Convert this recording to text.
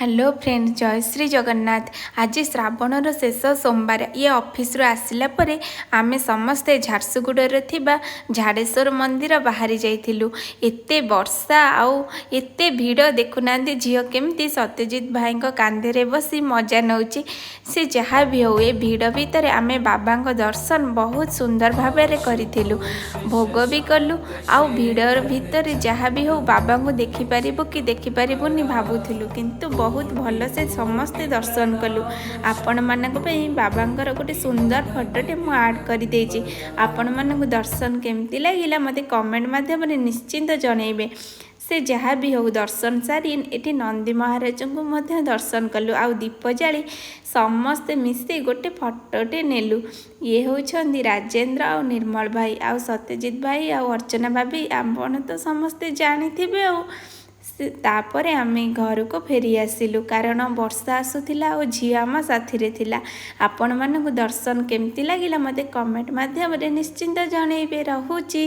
Hello friend, ଜୟ ଶ୍ରୀ ଜଗନ୍ନାଥ। ଆଜି ଶ୍ରାବଣର ଶେଷ ସୋମବାର। ଇଏ ଅଫିସରୁ ଆସିଲା ପରେ ଆମେ ସମସ୍ତେ ଝାରସୁଗୁଡ଼ାରେ ଥିବା ଝାଡ଼େଶ୍ୱର ମନ୍ଦିର ବାହାରି ଯାଇଥିଲୁ। ଏତେ ବର୍ଷା ଆଉ ଏତେ ଭିଡ଼, ଦେଖୁନାହାନ୍ତି ଝିଅ କେମିତି ସତ୍ୟଜିତ ଭାଇଙ୍କ କାନ୍ଧରେ ବସି ମଜା ନେଉଛି। ସେ ଯାହା ବି ହେଉ, ଏ ଭିଡ଼ ଭିତରେ ଆମେ ବାବାଙ୍କ ଦର୍ଶନ ବହୁତ ସୁନ୍ଦର ଭାବରେ କରିଥିଲୁ, ଭୋଗ ବି କଲୁ। ଆଉ ଭିଡ଼ ଭିତରେ ଯାହା ବି ହେଉ ବାବାଙ୍କୁ ଦେଖିପାରିବୁ କି ଦେଖିପାରିବୁନି ଭାବୁଥିଲୁ, କିନ୍ତୁ ବହୁତ ଭଲସେ ସମସ୍ତେ ଦର୍ଶନ କଲୁ। ଆପଣମାନଙ୍କ ପାଇଁ ବାବାଙ୍କର ଗୋଟେ ସୁନ୍ଦର ଫଟୋଟେ ମୁଁ ଆଡ଼୍ କରିଦେଇଛି। ଆପଣମାନଙ୍କୁ ଦର୍ଶନ କେମିତି ଲାଗିଲା, ମୋତେ କମେଣ୍ଟ ମାଧ୍ୟମରେ ନିଶ୍ଚିନ୍ତ ଜଣାଇବେ। ସେ ଯାହା ବି ହେଉ, ଦର୍ଶନ ସାରି ଏଠି ନନ୍ଦୀ ମହାରାଜଙ୍କୁ ମଧ୍ୟ ଦର୍ଶନ କଲୁ ଆଉ ଦୀପ ଜାଳି ସମସ୍ତେ ମିଶି ଗୋଟେ ଫଟୋଟେ ନେଲୁ। ଇଏ ହେଉଛନ୍ତି ରାଜେନ୍ଦ୍ର ଆଉ ନିର୍ମଳ ଭାଇ ଆଉ ସତ୍ୟଜିତ ଭାଇ ଆଉ ଅର୍ଚ୍ଚନା ଭାବି, ଆପଣ ତ ସମସ୍ତେ ଜାଣିଥିବେ। ଆଉ ସେ ତାପରେ ଆମେ ଘରକୁ ଫେରି ଆସିଲୁ, କାରଣ ବର୍ଷା ଆସୁଥିଲା ଆଉ ଝିଅ ଆମ ସାଥିରେ ଥିଲା। ଆପଣମାନଙ୍କୁ ଦର୍ଶନ କେମିତି ଲାଗିଲା, ମୋତେ କମେଣ୍ଟ ମାଧ୍ୟମରେ ନିଶ୍ଚିନ୍ତ ଜଣାଇବେ। ରହୁଛି।